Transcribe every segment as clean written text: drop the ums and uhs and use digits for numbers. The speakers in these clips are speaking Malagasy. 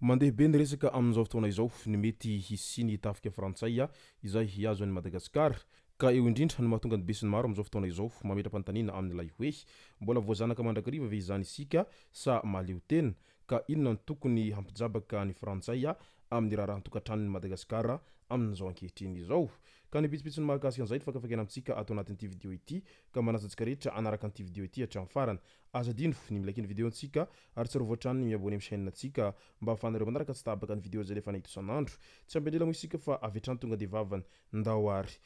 Mandeha be ny resaka amin'izao fotoana izao ny mety hisian'ny tafika frantsay izay hihazo an'i Madagasikara. Ka eo indrindra no mahatonga ny besinimaro amin'izao fotoana izao mametra-panontaniana amin'ilay hoe mbola voazanaka mandrakariva ve izany isika sa mahaleo tena? Ka inona no tokony hampijabaka ny frantsay amin'ny raharahan-tokantranon'i Madagasikara amin'izao ankehitriny izao? Ka ny pitsopitsony mahakasika an'izay no fakafakaina amintsika ato anatin'ity video ity ka manasa antsika rehetra hanaraka an'ity video ity hatramin'ny farany. Aza adino ny mi-like ny video ntsika ary tsarovy hatrany ny mi-abonner amin'ny chaîne ntsika mba ahafahanareo manaraka tsy tapaka ny video izay alefanay eto isan'andro. Tsy ampy andrela moa isika fa avy hatrany tonga dia vavany. Ndao ary.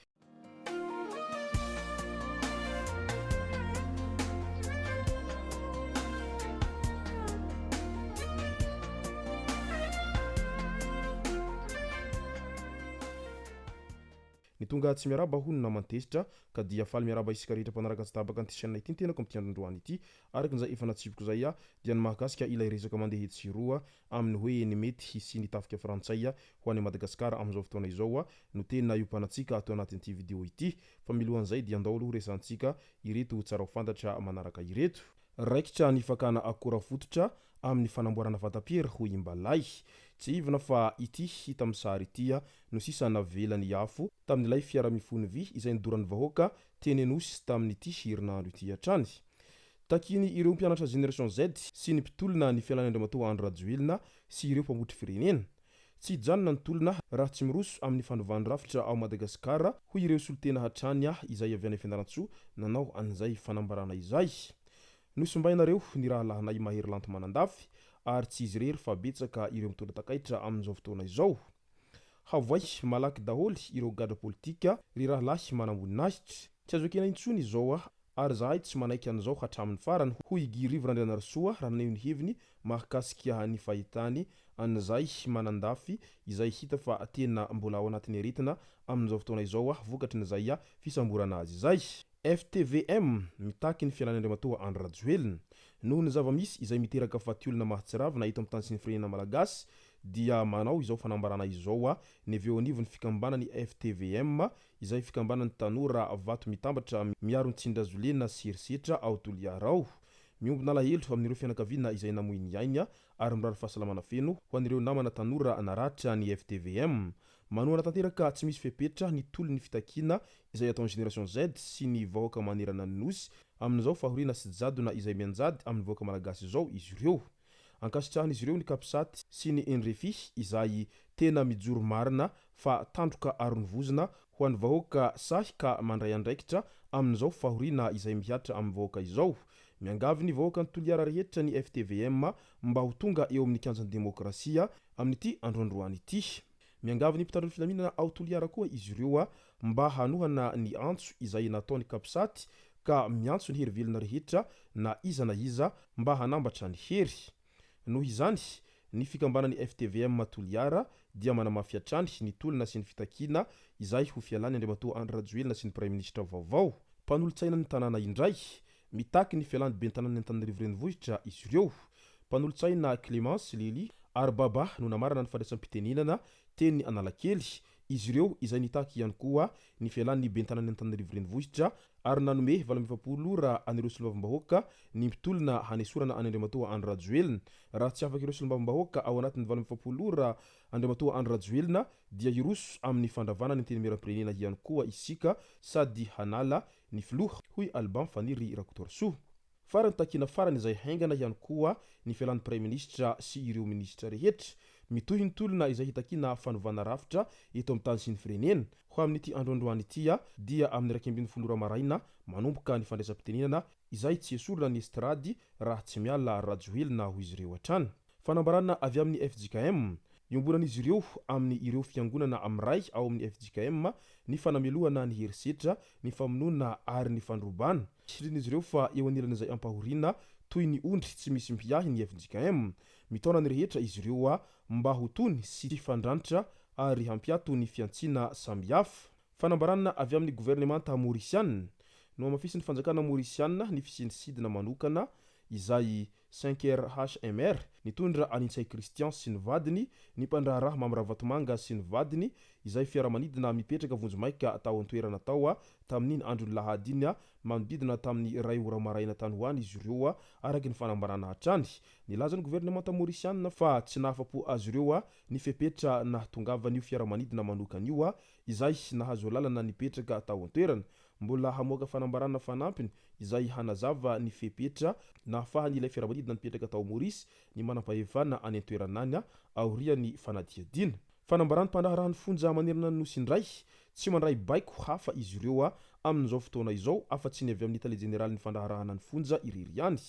Ny tonga tsy miarahaba hono naman-tezitra ka dia faly miarahaba isika rehetra mpanaraka tsy tapaka an'ity chaîne ity ny tenako amin'ity androndroany ity. Araka izay efa natsipiko izay dia ny mahakasika ilay resaka mandeha etsy sy eroa amin'ny hoe ny mety hisian'ny tafika frantsay ho any Madagasikara amin'izao fotoana izao no tena iompanantsika ato anatin'ity vidéo ity. Fa milohan'izay dia andao aloha resahantsika ireto tsara ho fantatra manaraka ireto. Raikitra ny fakana akora fototra amin'ny fanamboarana vata-piera hoy Imbalahy. Tsiahivina fa ity hita amin'ny sary ity no sisa navelan'ny afo tamin'ilay fiara mifono vy izay nodoran'ny vahoaka teny Anosy tamin'ity herinandro ity hatrany. Takiany ireo mpianatra Génération Z sy ny mpitolona ny fialan'i Andriamatoa Andry Rajoelina sy ireo mpamotry firenena. Tsy hijanona ny tolona raha tsy miroso amin'ny fanovany rafitra ao Madagasikara, hoy ireo solontena hatrany izay avy any Fianarantsoa nanao an'izay fanambarana izay. Nosimbainareo ny rahalahinay Mahery Lanto Manandafy ary tsy izy irery fa betsaka ireo mitondra takaitra amin'izao fotoana izao. Havoay malaky daholo ireo gadra politika ry rahalahy manamboninahitra. Tsy azo ekena intsony izao Ary zahay tsy manaiky an'izao hatramin'ny farany, hoy i Guy Rivo Randrianarisoa raha naneho ny heviny mahakasika ny fahitany an'izay Manandafy izay hita fa tena mbola ao anatin'ny aretina amin'izao fotoana izao vokatry ny izay fisamborana azy izay. FTVM, Mitaky ny fialan'i Andriamatoa Andry Rajoelina. Noho ny zava-misy izay miteraka fatiolona mahatsiravina eto amin'ny tany sy ny firenena malagasy dia manao izao fanambarana izao ny avy eo anivon'ny fikambanan'ny FTVM izay fikambanan'ny tanora vato mitambatra miaro ny tsindrazolena sy herisetra ao Toliara ao. Miombona alahelo amin'ireo fianakaviana izay namoy ny ainy ary mirary fahasalamana feno ho an'ireo namana tanora naratra ny FTVM. Manohana tanteraka tsy misy fepetra ny tolon'ny fitakiana izay ataon'ny Génération Z sy ny vahoaka manerana ny Nosy amin'izao fahoriana sy jadona izay mianjady amin'ny vahoaka malagasy izao izy ireo. Ankasitrahan'izy ireo ny Capsat sy ny Enrefi izay tena mijoro marina fa tandroka aron'ny vozona ho an'ny vahoaka sahy ka mandray andraikitra amin'izao fahoriana izay mihatra amin'ny vahoaka izao. Miangavy ny vahoakan'i Toliara rehetra ny FTVM mba ho tonga eo amin'ny kianjan'ny demokrasia amin'ity androandroany ity. Miangavy ny mpitandro ny filaminana ao Toliara koa izy ireo mba hanohana ny antso izay nataon'ny Capsat ka miantso ny hery velona rehetra na iza na iza mba hanambatra ny hery. Noho izany, ny fikambanan'ny FTVM Toliara dia manamafy hatrany ny tolona sy ny fitakiana izay ho fialan'i Andriamatoa Andry Rajoelina sy ny Praiminisitra vaovao. Mpanolotsainan'ny tanàna indray, mitaky ny fialan'ny ben'ny tanànan'i Antananarivo Renivohitra izy ireo. Mpanolotsaina Clémence Lely ary Baba no namarana ny fandraisam-pitenenana teny Analakely. Izy ireo izay nitaky ihany koa ny fialan'ny ben'ny tanànan'i Antananarivo Renivohitra ary nanome 48 ora an'ireo solombavambahoaka ny mpitolona hanesorana an'i Andriamatoa Andry Rajoelina. Raha tsy afaka ireo solombavambahoaka ao anatin'ny 48 ora Andriamatoa Andry Rajoelina dia hiroso amin'ny fandravana ny Antenimierampirenena ihany koa isika sady hanala ny filoha, hoy Alban Faniry Rakotoarisoa. Farany takiana farany izay haingana ihany koa ny fialan'ny Praiminisitra sy ireo minisitra rehetra. Mitohy ny tolona izay hitakiana fanovana rafitra eto amin'ny tany sy ny firenena. Ho amin'ity andro androany ity dia amin'ny 11 ora maraina manomboka ny fandraisam-pitenenana izay tsy esorina ny estrady raha tsy miala Rajoelina hoy izy ireo hatrany. Fanambarana avy amin'ny fjkm. Iombonan'izy ireo amin'ny ireo fiangonana miray ao amin'ny fjkm ny fanamelohana ny herisetra, ny famonoana ary ny fandrobana. Tsindrin'izy ireo fa eo anilan'izay ampahoriana toy ny ondry tsy misy mpiahy ny fjkm. Mitaona ny rehetra izy ireo mba ho tony sy hifandranitra ary hampiato ny fihantsiana samihafa. Fanambarana avy amin'ny governemanta Maorisiana. Nohamafisin'ny fanjakana Maorisiana ny fisian'ny sidina manokana izay. Cinq RHMR, nitondra an'i Ntsay Christian sy ny vadiny, ny mpandraharaha Mamy Ravatomanga sy ny vadiny, izay fiaramanidina mipetraka vonjimaika tao an-toerana tao tamin'iny andron'ny lahady iny, manodidina tamin'ny iray ora maraina tany ho any izy ireo, araka ny fanambarana hatrany. Nilaza ny governemanta Maorisianina fa tsy nahafa-po azy ireo ny fepetra nahatongavan'io fiaramanidina manokana io, izay nahazo alalana nipetraka tao an-toerana. Mbola hamoaka fanambarana fanampiny izay hanazava ny fepetra nahafahan'ilay fiaramanidina nipetraka tao Maorisy ny manampahefana any an-toerana any aorian'ny fanadihadiana. Fanambaran'ny mpandraharahan'ny fonja manerana ny Nosy indray, tsy mandray baiko hafa izy ireo amin'izao fotoana izao afa-tsy ny avy amin'ny tale jeneralin'ny fandraharahana ny fonja irery ihany.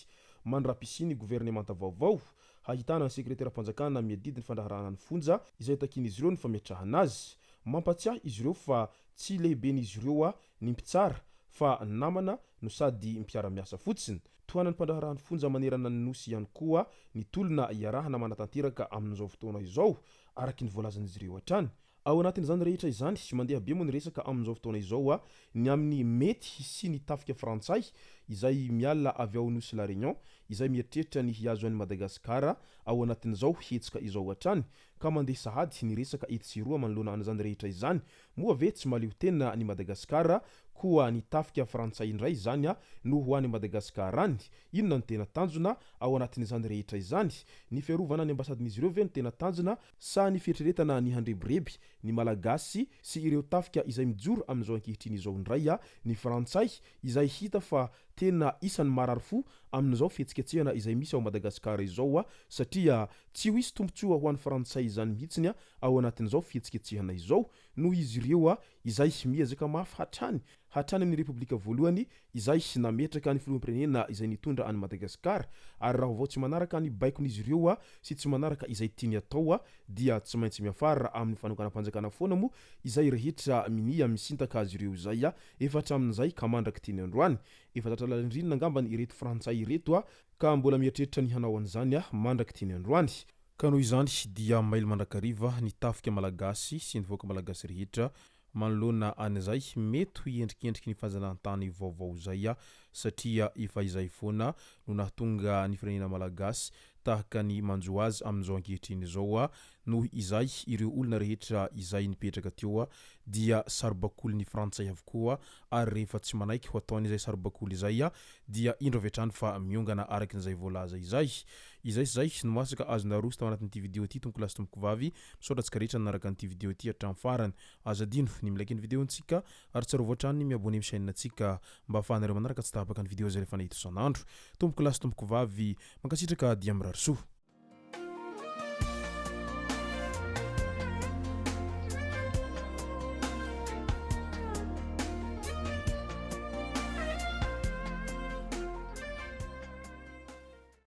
Mandra-pisian'ny governemanta vaovao, hahitana ny sekreteram-panjakana miadidy ny fandraharahana ny fonja izay takian'izy ireo ny fametrahana azy. Mampatsiahy izy ireo fa tsy lehiben'izy ireo ny mpitsara fa namana no sady mpiara-miasa fotsiny. Tohanan'ny mpandraharahan'ny fonja manerana ny Nosy ihany koa ny tolona iarahana manatanteraka amin'izao fotoana izao, araka ny voalazan'izy ireo hatrany. Ao anatin'izany rehetra izany, mandeha be moa ny resaka amin'izao fotoana izao ny amin'ny mety hisian'ny tafika frantsay izay miala avy ao Nosy La Réunion izay mieritreritra ny hihazo an'i Madagasikara ao anatin'izao hetsika izao hatrany ka mandeha sahady ny resaka etsy sy eroa manoloana an'izany rehetra izany. Moa ve tsy mahaleo tena an'i Madagasikara koa ny tafika frantsay indray izany no ho any Madagasikara any? Inona no tena tanjona ao anatin'izany rehetra izany? Ny fiarovana ny ambasadin'izy ireo ve no tena tanjona sa ny fieritreretana ny handrebireby ny Malagasy sy ireo tafika izay mijoro amin'izao ankehitriny izao indray ny frantsay izay hita fa tena isan'ny marary fo amin'izao fihetsiketsehana izay misy ao Madagasikara izao satria tsy ho hisy tombontsoa ho an'ny frantsay izany mihitsiny ao anatin'izao fihetsiketsehana izao noho izy ireo izay miezaka mafy hatrany hatrany amin'ny Repoblika voalohany izay nametraka ny filoham-pirenena izay nitondra an'i Madagasikara ary raha vao tsy manaraka ny baikon'izy ireo sy tsy manaraka izay tiany atao dia tsy maintsy miafara amin'ny fanonganam-panjakana foana moa izay rehetra minia misintaka azy ireo izay efa hatramin'izay ka mandrak'ity ny androany. Efa zatra lalindrinina angambany ireto frantsay ireto ka mbola mieritreritra ny hanao an'izany mandrak'ity ny androany. Ka noho izany dia mailo mandrakariva ny tafika malagasy sy ny vahoaka malagasy rehetra manoloana an'izay mety ho endrikendriky ny fanjanahantany vaovao izay satria efa izay foana no nahatonga ny firenena malagasy tahaka ny manjo azy amin'izao ankehitriny izao noho izay ireo olona rehetra izay nipetraka teo dia saribakolin'ny frantsay avokoa ary rehefa tsy manaiky ho ataon'izay saribakoly izay dia indro avy hatrany fa miongana araka izay voalaza izay. Izay sy izay no masaka azo naroso tao anatin'ity video ity tompoko lahy sy tompoko vavy. Misaotra antsika rehetra nanaraka an'ity video ity hatramin'ny farany. Aza adino ny mi-like ny video-ntsika ary tsarovy hatrany ny mi-abonner amin'ny chaîne-ntsika mba ahafahanareo manaraka tsy tapaka ny video izay alefanay eto isan'andro. Tompoko lahy sy tompoko vavy, mankasitraka dia mirary soa.